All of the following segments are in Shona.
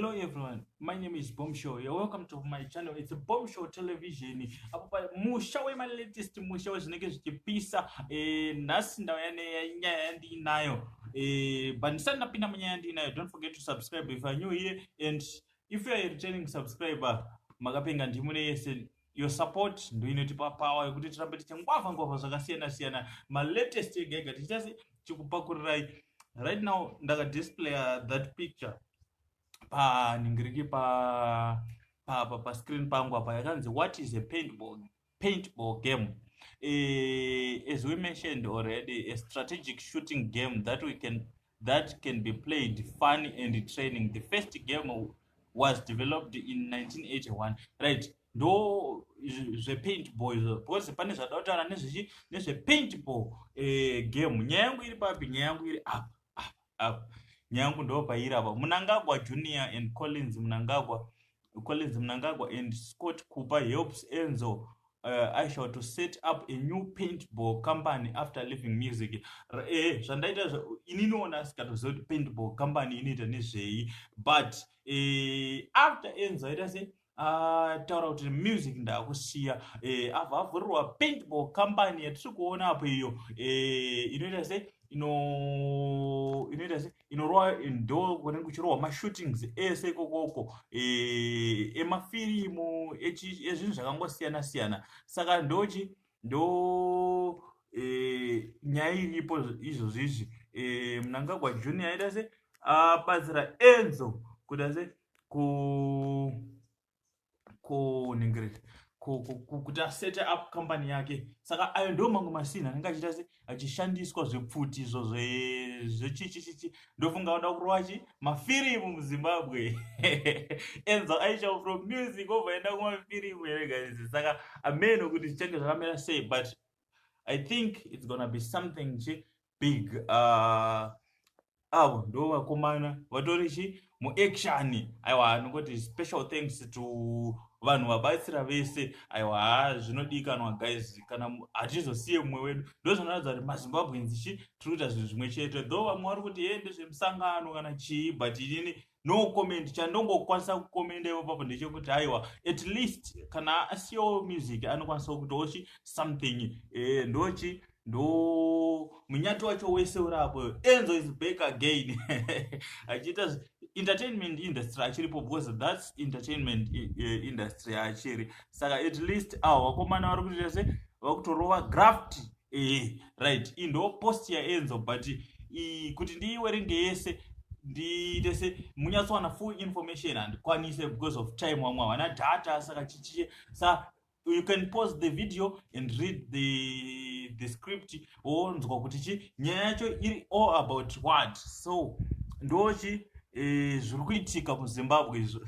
Hello everyone, my name is Bomb Show. You're welcome to my channel. It's a Bomb Show Television. Apo pa musha wema latest, musha wezvinenge zvichipisa. Nhasi ndauya nenyaya yandiinayo. But ndisati ndapinda munyaya yandiinayo, don't forget to subscribe if you are new here, and if you are a returning subscriber, makapenga ndimune yese. Your support ndo inotipa power yekuti tirambe tichingwavha ngwavha zvakasiyana siyana, malatest ega ega tichiita se chikupakurirai. Right now ndakadisplaya that picture panhingiriki pa screen pangu apa yakanzi "What is a paintball game?" As we mentioned already, a strategic shooting game that can be played fun and training. The first game was developed in 1981, right? Ndo zvepaintball izvo, because pane zvada kutaura nezvechi nezvepaintball game. Nyaya yangu iri papi? Nyaya yangu iri apa apa apa. Nyaya yangu ndo pairi apa. Mnangagwa Junior and Collins Mnangagwa, Collins Mnangagwa and Scott Cooper helps Enzo Ishall to set up a new paintball company after leaving music. Zvandaita ininiona asikatoziva kuti paintball company inoita nezvei, but after Enzo aita se ataura kuti music ndaakusiya, abva avhurirwa paintball company yatiri kuona apo iyo inoita se inoita se inorova, ndo kunenge kuchirohwa mashootings ese ikokoko, emafirimu, ezvinhu zvakangosiyana siyana. Saka ndochi ndo nyaya iripo izvozvo izvi. Mnangagwa Junior aita se abatsira Enzo kuita se kuningirira kuti asete up company yake. Saka ayo ndo mamwe masini anenge achiita se achishandiswa zvepfuti izvo zvechichichichi. Ndofunga vada kurova chi mafirimu muZimbabwe. Enzo Ishall from music obva enda kumafirimu here, guys? Saka ameno kuti zvichange zvakamira sei, but I think it's gonna be something chi big. Avo ndo vakomana vatori chi muaction. Aiwa, nongoti special thanks to vanhu vabatsira vese. Aiwa, ha, zvinodikanwa, guys. Kana hatizosiye mumwe wedu, ndo zvinoratidza kuti maZimbabweans chi tiri kuita zvinhu zvimwe chete, though vamwe vari kuti ye ndezvemusangano kana chii, but inini no comment. Chandongokwanisa kukomenda ipapo ndechekuti aiwa, at least kana asiyawo music anokwanisa kuitawo chi something. Ndochi ndo munyati wacho wese uri apo. Enzo is back again achiita entertainment industry achiripo, because that's entertainment industry achiri. Saka at least avo vakomana vari kutoita se vakutorova graft. Right, iyi ndo post yaEnzo, but kuti ndiiwerenge yese, ndiite se munyatsowana full information, handikwanise because of time. Vamwe havana data, saka chichi sa you can pause the video and read the script, wonzwa kuti chi nyaya yacho iri all about what. So ndochi zviri kuitika muZimbabwe izvo.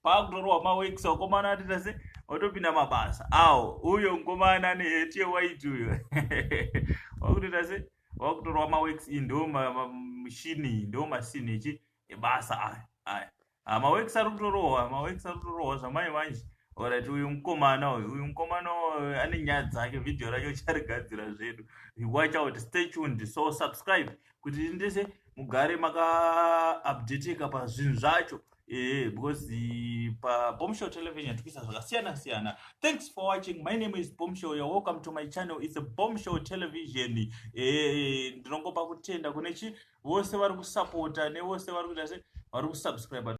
Paakutorwa maworks, vakomana atoita se watopinda mabasa awo. Uyo mukomana neheti yewhite uyo wakutoita se wakutorwa maworks. Iyi ndo mushini, ndo masini echi ebasa aya. Aya maworks ari kutorohwa, maworks ari kutorohwa zvamai manje. Alright, uyu mukomana uyu ane nyaya dzake. Vhidhiyo racho charigadzira zvedu. Watch out, stay tuned. So subscribe kuti ndese mugare makaupdateka pazvinhu zvacho, because paBombshow Television tikuisa zvakasiyana siyana. Thanks for watching. My name is Bombshow. You're welcome to my channel. It's a Bombshow Television. Ndinongopa kutenda kune chi vose vari kusapota nevose vari kuita se vari kusubscribe.